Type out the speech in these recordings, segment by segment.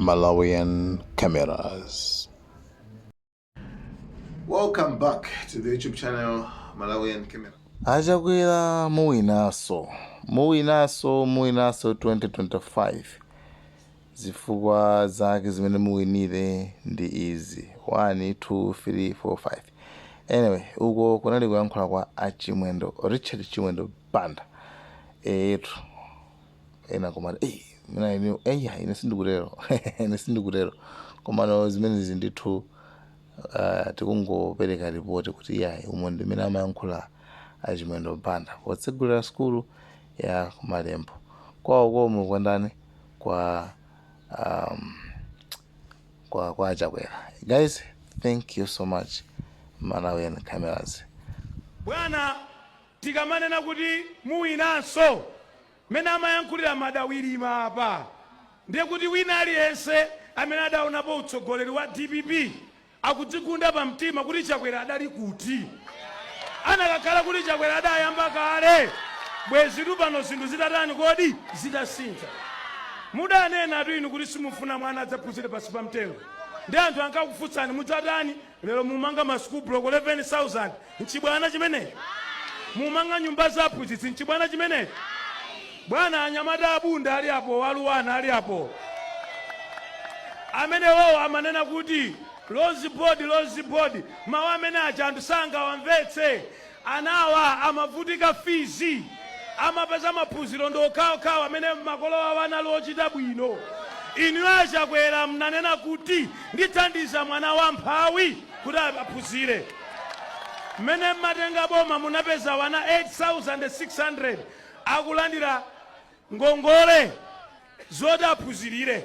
Malawian Cameras. Welcome back to the YouTube channel Malawian Camera. Achakwera, muwinaso, muwinaso, muwinaso 2025. Zifukwa zake zimene muwinire ndi izi: 1, 2, 3, 4, 5. Anyway, uko kunali kuyankhula kwa Achimwendo, Richard Chimwendo Banda. Etu ena komati, "Ei, mina ine, eya, ine sindikutero, ine sindikutero." Komano zimenezi ndithu tikungopereka ripoti kuti iyayi, umo ndimene amayankhula Achimwendo Banda potsegulira sukulu ya kumalembo kwawo komwe kwandani kwa Achakwera. Guys, thank you so much, Malawian Cameras. Bwana, tikamanena kuti muwinanso, mmene amayankhulira madawirima apa, ndiye kuti wina aliyense amene adaonapo utsogoleri wa DPP akudzigunda pamtima kuti Chakwera adali kuti. Anakakhala kuti Chakwera adayamba kale, bwezitu pano zinthu zitatani kodi? Zitasintha. Mudanena tu inu kuti simufuna mwana adzaphunzire pasi pa mtengo, ndi anthu ankakufunsani mudzatani. Lero mumanga ma school block 11,000, nchibwana chimenecho? Mumanga nyumba za aphunzitsi, nchibwana chimenecho? Bwana, anyamata abunda ali apo, waluwana ali apo, amenewo amanena kuti Loans Board, Loans Board, mawu amene aja anthu sangawamvetse. Anawa amavutika fees, amapeza maphunziro ndi okhaokhawo amene makolo awo anali ochita bwino. Inu Achakwera mnanena kuti ndithandiza mwana wamphawi kuti aphunzire. Mmene mmatenga boma munapeza wana 8600 akulandira ngongole zoti aphunzirire,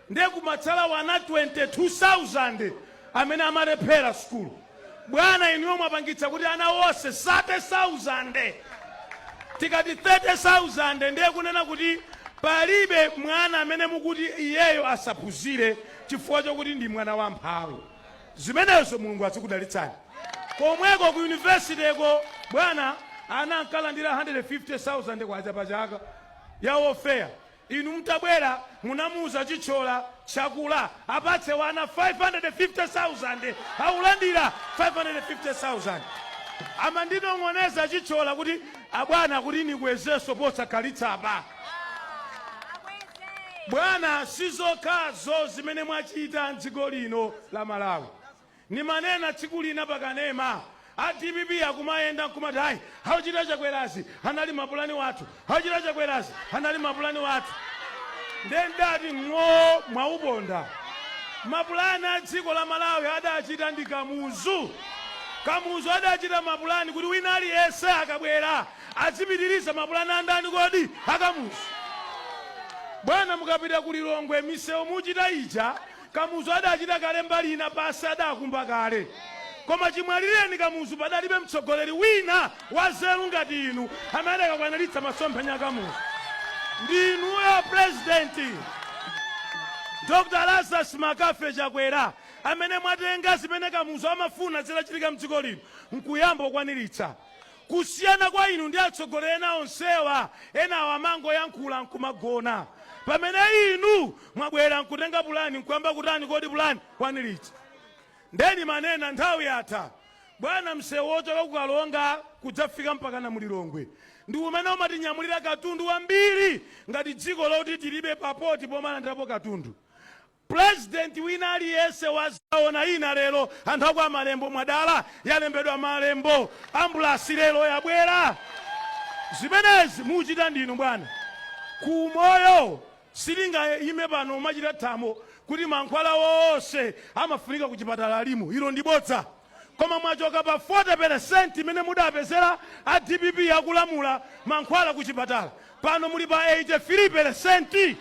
ndiye kumatsala wana 22,000 amene amalephera sukulu. Bwana, inuyo mwapangitsa kuti ana onse 30,000, tikati 30,000 ndiye kunena kuti palibe mwana amene mukuti iyeyo asaphunzire chifukwa chokuti ndi mwana wamphawi. Zimenezo Mulungu azikudalitsani. Komweko ku university ko, bwana, ana ankalandira 150,000 kwacha pachaka ya welfare. Inu mtabwera munamuuza Chithyola Chakula apatse wana 550,000, aulandira 550,000. Amandinong'oneza Chithyola kuti, "Abwana, kuti nikwezenso posakhalitsa pa." Bwana, sizokhazo zimene mwachita mdziko lino la Malawi. Nimanena tsiku lina pakanema, a DPP akumayenda nkumati, "Hayi, hauchita Chakwerazi anali mapulani wathu, hauchita Chakwerazi anali mapulani wathu." Ndendati ng'o mwauponda. Mapulani a dziko la Malawi adachita ndi Kamuzu. Kamuzu adachita mapulani kuti wina aliyense akabwera azipitiriza mapulani andani kodi? Akamuzu. Bwana, mukapita ku Lilongwe, misewu muchita ija Kamuzu adachita kale, mbali ina pasi adakumba kale. Koma chimwalireni Kamuzu, padalibe mtsogoleri wina wazeru ngati inu amene akakwaniritsa masomphenya a Kamuzu. Ndinuyo President Dr Lazarus Makafe Chakwera amene mwatenga zimene Kamuzu amafuna zitachitika mdziko lino nkuyamba kukwaniritsa. Kusiyana kwa inu ndi atsogoleri ena onsewa, enawo amangoyankhula nkumagona, pamene inu mwabwera nkutenga pulani nkuyamba kutani kodi? Pulani kwaniritsa. Ndeni manena nthawi yatha, bwana, msewu wochoka kukalonga kudzafika mpaka na mulilongwe ndi umene umatinyamulira katundu wambiri ngati dziko loti tilibe papoti pomalandirapo katundu. President wina aliyense wazaona ina lero, anthu aku Amalembo mwadala, yalembedwa Malembo ambulasi lero yabwera. Zimenezi muchita ndinu, bwana. Kumoyo sitingayime pano umachita thamo kuti mankhwala wonse amafunika kuchipatala alimo, ilo ndi bodza. Koma mwachoka pa 40% imene mudapezera a DPP akulamula mankhwala kuchipatala, pano muli pa 83%.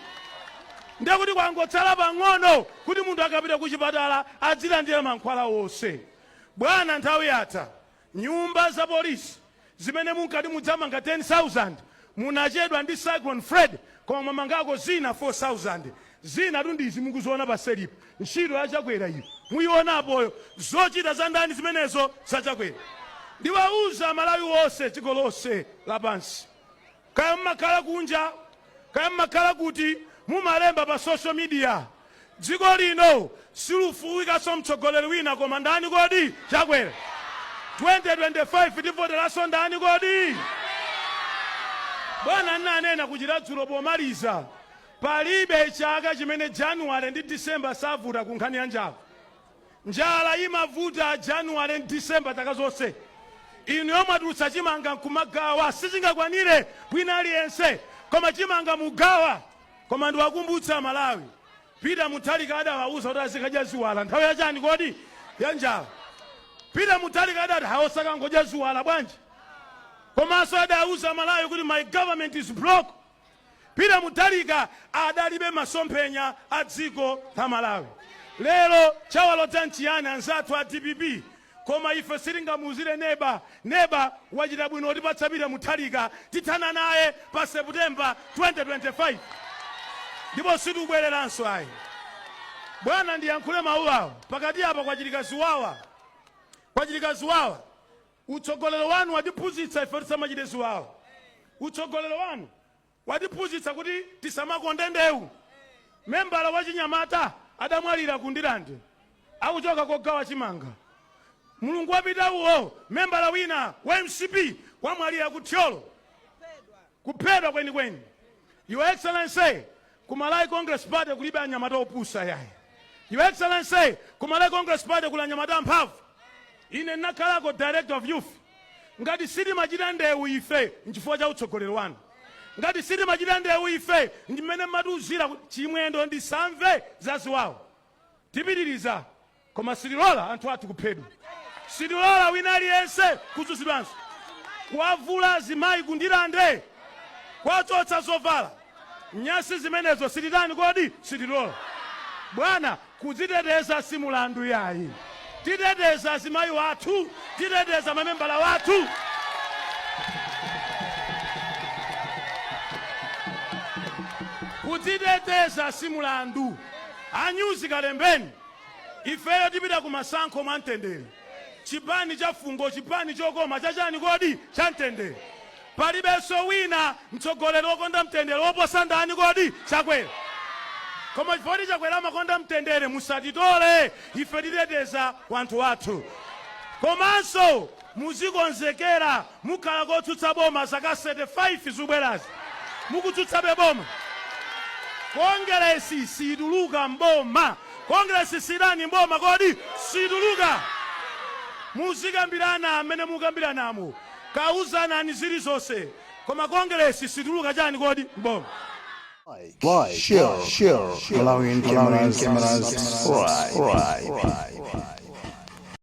Ndiye kuti kwangotsala pang'ono kuti munthu akapita kuchipatala adzilandira mankhwala wonse. Bwana, nthawi yatha. Nyumba za polisi zimene munkati mudzamanga 10,000, munachedwa ndi Cyclone Fred, koma mwamangako zina 4000. Zina tundizi mukuziona pa selipo. Ntchito yaChakwera iyo muyionapoyo, zochita za ndani zimenezo? Zachakwera. Ndiwauza Malawi wonse, dziko lonse lapansi, kaya mmakhala kunja, kaya mmakhala kuti, mumalemba pa social media. Dziko lino silufuwikanso mtsogoleri wina koma ndani kodi? Chakwera. 2025 tivoteranso ndani kodi? Bwana, nnanena kuchita dzulo pomaliza, palibe chaka chimene January ndi December savuta ku nkhani ya njala. Njala imavuta January ndi December chaka zonse. Inu yomwe chimanga nkumagawa sichingakwanire wina aliyense, koma chimanga mugawa. Koma ndiwakumbutsa Malawi, Peter Mutharika adawauza kuti azikadya ziwala nthawi yachani kodi? Ya njala. Peter Mutharika adati haosakangodya ziwala bwanji? Komanso adauza Malawi kuti my government is broke. Peter Mutharika adalibe masomphenya a dziko la Malawi. Lero chawalodza nchiyani anzathu a DPP? Koma ife sitingamuuzire neba. Neba wachita bwino kutipatsa Peter Mutharika. Tithana naye pa September 2025 ndipo sitikubwereranso ayi. Bwana, ndiyankhule mawu awo. Pakati apa kwachitika ziwawa, kwachitika ziwawa. Utsogoleri wanu watiphunzitsa ife tisamachite ziwawa. Utsogoleri wanu watiphunzitsa kuti tisamakonde ndewu. Membala wachinyamata adamwalira ku Ndirande akuchoka kogawa chimanga. Mulungu wapita uwo, membala wina wa MCP wamwalira ku Thyolo, kuphedwa kwenikweni. Your Excellency, ku Malawi Congress Party kulibe anyamata opusa yayi. Your Excellency, ku Malawi Congress Party kuli anyamata amphamvu. Ine ndinakhalako director of youth. Ngati sitimachita ndewu ife, nchifukwa cha utsogoleri wanu. Ngati sitimachita ndewu ife, ndimene mmatiuzira kuti Chimwendo ndisamve zaziwawa. Tipitiriza, koma sitilola anthu athu kuphedwa, sitilola wina aliyense kuzunzidwanso. Kuwavula azimayi kundilande, kuwachotsa zovala, nyasi zimenezo sititani kodi? Sitilola. Bwana, kudziteteza si mulandu yayi. Titeteza azimayi wathu, titeteza mamembala wathu. Kudziteteza si mulandu. Anyuzi kalembeni, ifeyo tipita ku masankho mwamtendere. Chipani cha fungo, chipani chokoma chachani kodi? Cha mtendere. Palibenso wina mtsogoleri wokonda mtendere woposa ndani kodi? Chakwera. Koma chifukwa kuti Chakwera amakonda mtendere, musatitole ife, titeteza wanthu wathu. Komanso muzikonzekera, mukhala kotsutsa boma zaka 35 zikubwerazi, mukutsutsabe boma. Kongeresi situluka mboma. Kongeresi sidani mboma kodi? Situluka. Muzikambirana amene mukambiranamo, kauzanani zilizonse, koma Kongeresi situluka chani kodi? Mboma. Like, share, Malawian cameras, subscribe.